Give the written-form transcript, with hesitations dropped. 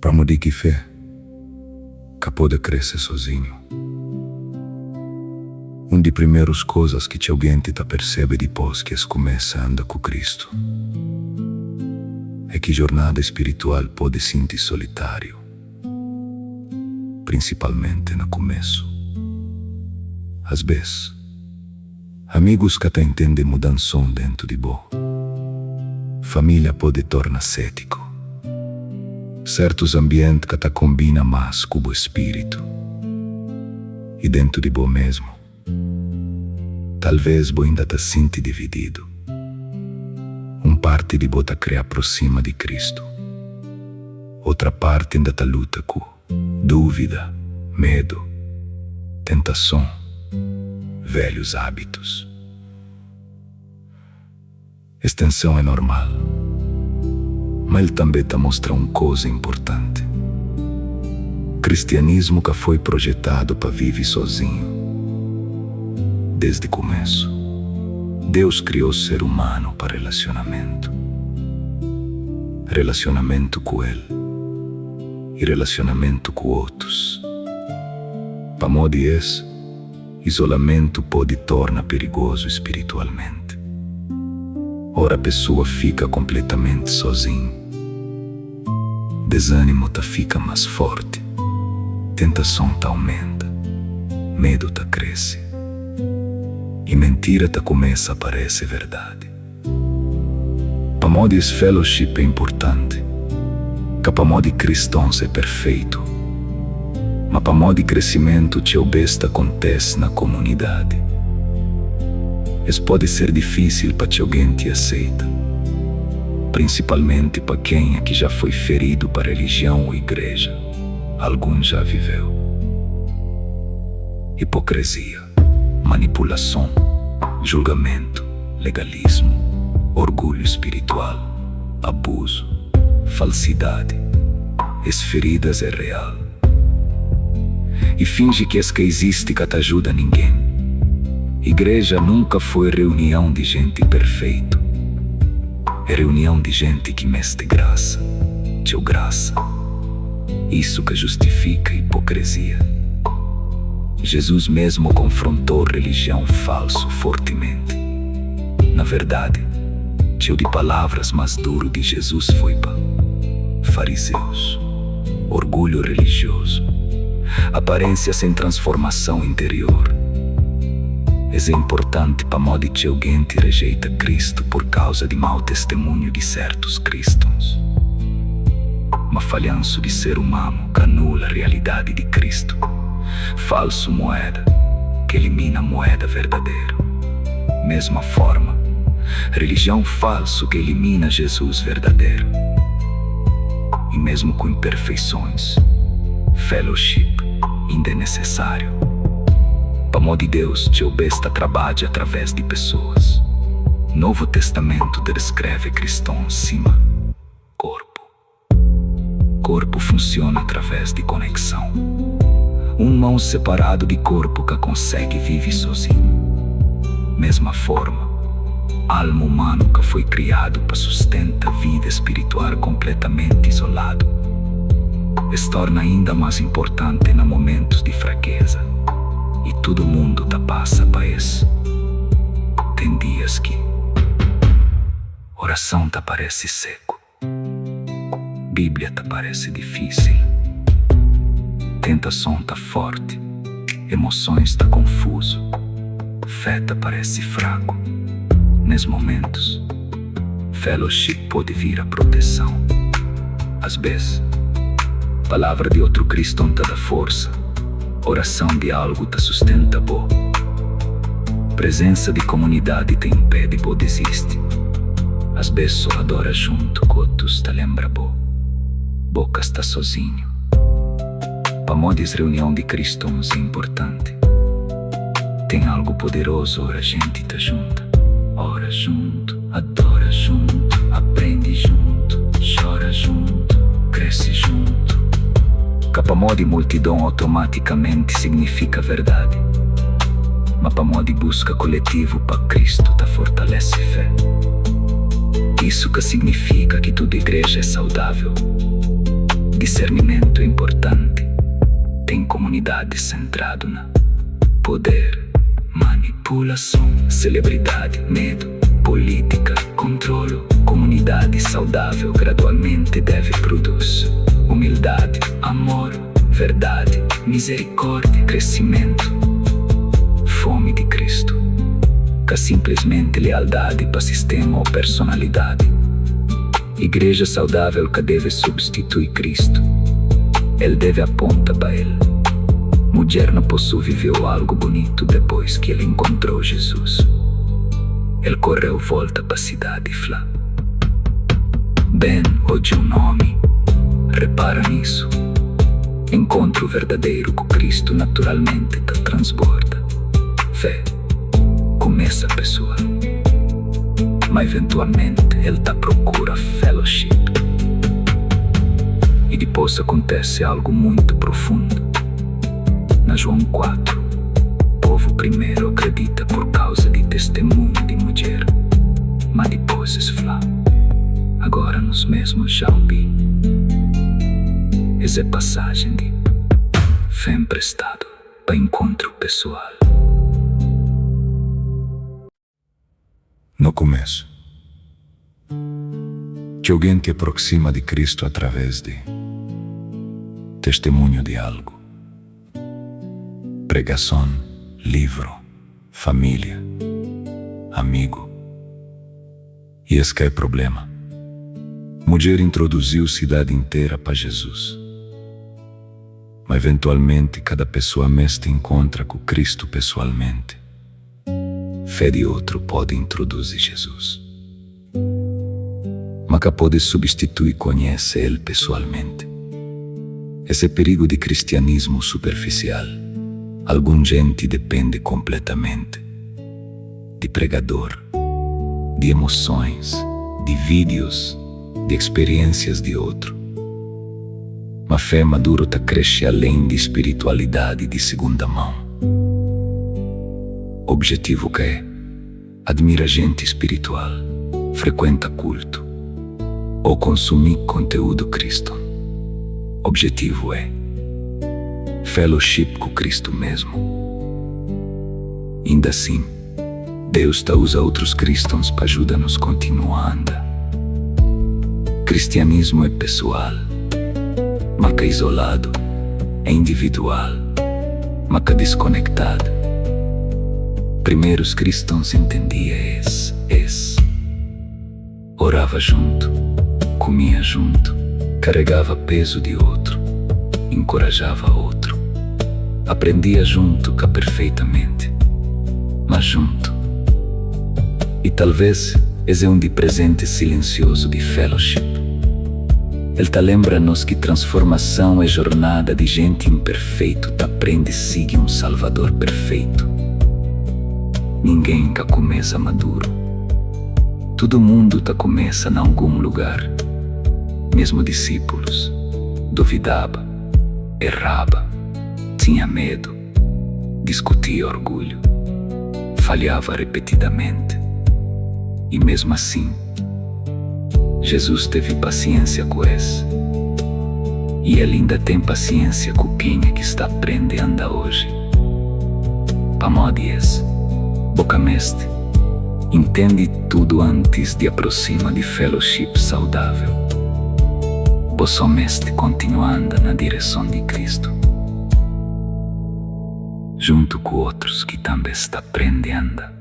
Pamodi ki fé ka pode krese sozinhu? Un di primerus kozas ki txeu genti ta persebe dipos ki es kumesa anda ku Kristu é ki jornada spiritual pode sinti solitariu, prinsipalmente na kumesu. Asbes, amigus ka ta intende mudanson dentu di bo. Família pode torna sétiku. Sertus anbient ka ta konbina mas ku bu spiritu. I dentu di bo mesmu, talves bo inda ta sinti divididu. Un parti di bo ta kre aprosima di Kristu, otra parti inda ta luta ku dúvida, medu, tentason, velhus ábitus. Es tenson é normal, má el tanbê ta mostra un koza inportanti, kristianismu ka foi projetadu pa vive sozinhu. Désdi kumésu, Deus krió ser umanu pa relasionamentu, relasionamentu ku El i relasionamentu ku otus. Pamodi es, Izolamentu pode torna perigozu spiritualmenti. Ora pessoa fika konpletamenti sozinhu, dezanimu ta fika más forti, tentason ta aumenta, medu ta krese i mentira ta kumesa parese verdadi. Pamodi es fellowship é inportanti? Ka pamodi kristons é perfeitu, ma pamodi kresimentu txeu bês ta kontese na komunidadi. Es pode ser difísil pa txeu genti aseita, prinsipalmenti pa kenha ki já foi feridu pa relijion ô igreja algun já viveu. Hipokrezia. Manipulason, julgamentu, legalismu, orgulhu spiritual, abuzu, falsidadi, es feridas é real. I finji ki es ka izisti ka ta ajuda ningen. Igreja nunka foi reunion di jenti perfeitu. É reunion di jenti ki meste grasa, txeu grasa. Isu ka justifika ipokrezia. Jezus mesmu konfrontou relijion falsu fortimenti. Na verdadi, txeu di palavras más duru di Jezus foi pa farizeus. Orgulhu relijiozu, aparénsia sen transformason interior. Es é inportanti pamodi txeu genti rejeita Kristu pur kauza di mau testemunhu di sértus kristons. Ma falhansu di ser umanu ka anula rialidadi di Kristu. Falsu mueda ki elimina mueda verdaderu. Mesma forma, relijion falsu ki elimina Jezus verdaderu. I mesmu ku inperfeisons, fellowship inda é nesesáriu. Pamodi Deus txeu bês ta trabadja através di pesoas. Novu Testamentu ta deskreve kristons sima korpu. Korpu funsiona através di konekson. Un mon separadu di korpu ka konsegi vive sozinhu. Mesma forma, alma umanu ka foi kriadu pa sustenta vida spiritual konpletamenti izoladu. Es torna inda más inportanti na momentus di frakeza, i tudu mundu ta pasa pa es. Ten dias ki orason ta parese seku. Bíblia ta parese difísil, tentason ta fórti, emosons ta konfuzu, fé ta parese fraku. Nes momentus, fellowship pode vira proteson. Asbês, palavra di otru kriston ta da forsa, orason di algu ta sustenta bo. Prezensa di komunidadi ta inpedi bo dizisti. Asbês sô adora juntu ku otus ta lenbra bo, bo ka sta sozinhu. Pamodi es reunion di kristons é inportanti? Ten algu poderozu ora jenti ta junta. Ora juntu, adora juntu, aprende juntu, txora juntu, krese juntu. Ka pamodi multidon automatikamenti signifika verdadi, ma pamodi buska koletivu pa Kristu ta fortalese fé. Isu ka signifika ki tudu igreja é saudável. Disernimentu é inportanti. Ten komunidadis sentradu na poder, manipulason, selebridadi, medu, polítika, kontrolu. Komunidadi saudável gradualmenti deve prudus umildadi, amor, verdadi, mizerikórdia, kresimentu, fomi di Kristu, ka sinplismenti lealdadi pa sistema ô personalidadi. Igreja saudável ka deve substitui Kristu, el deve aponta pa El. Mudjer na posu viveu algu bunitu depôs ki el enkontrou Jizus. El korreu volta pa sidadi i fla, Ben odja un ómi. Repara nisu. Enkontru verdaderu ku Kristu naturalmenti ta transborda fé. Kumesa pesual, ma eventualmenti el ta prokura fellowship. I dipôs akontese algu muitu profundu. Na João 4, povu primeru akredita pur kauza di testemunhu di mudjer, ma dipôs es fla, Agora nos mesmu já obi. Es é pasajen di fé nprestadu pa enkontru pesoal. No kumesu, txeu genti aproxima di Kristu através di testemunhu di algu, pregason, livru, família, amigu. I es ka é problema. Mudjer introduziu sidadi intera pa Jezus. Ma eventualmenti kada pesoa meste inkontra ku Kristu pesoalmenti. Fé di otru pode introduzi Jezus, ma ka pode substitui konhese El pesoalmenti. Es é perigu di kristianismu superfisial. Algun jenti depende konpletamenti di pregador, di emosons, di vídius, di eksperiénsias di otru. Ma fé maduru ta krexe alén di spiritualidadi di segunda mão. Objetivu ka é admira jenti spiritual, frekuenta kultu, ô konsumi konteúdu kriston. Objetivu é fellowship ku Kristu mesmu. Inda asin, Deus ta uza otrus kristons pa juda-nos kontinua anda. Kristianismu é pesoal, má ka izoladu, é individual, má ka diskonektadu. Primerus kristons entendia es, es orava juntu, kumia juntu, karegava pezu di otru, inkorajava otru, aprendia juntu, ka perfeitamenti, ma juntu. I talvês es é un di prezentis silensiozu di fellowship. El ta lenbra nos ki transformason é jornada di jenti inperfeitu ta prende sigi un Salvador perfeitu. Ningen ka kumesa maduru. Tudu mundu ta kumesa na algun lugar. Mesmu disipulus duvidaba, erraba, tinha medu, diskutia orgulhu, falhava repetidamenti. I mesmu asin, Jezus tevi pasiénsia ku es. I el inda ten pasiénsia ku kenha ki sta prende anda oji. Pamodi es, bo ka meste intende tudu antis di aprosima di fellowship saudável. Bo sô meste kontinua anda na direson di Kristu, djuntu ku otrus ki tanbê sta prende anda.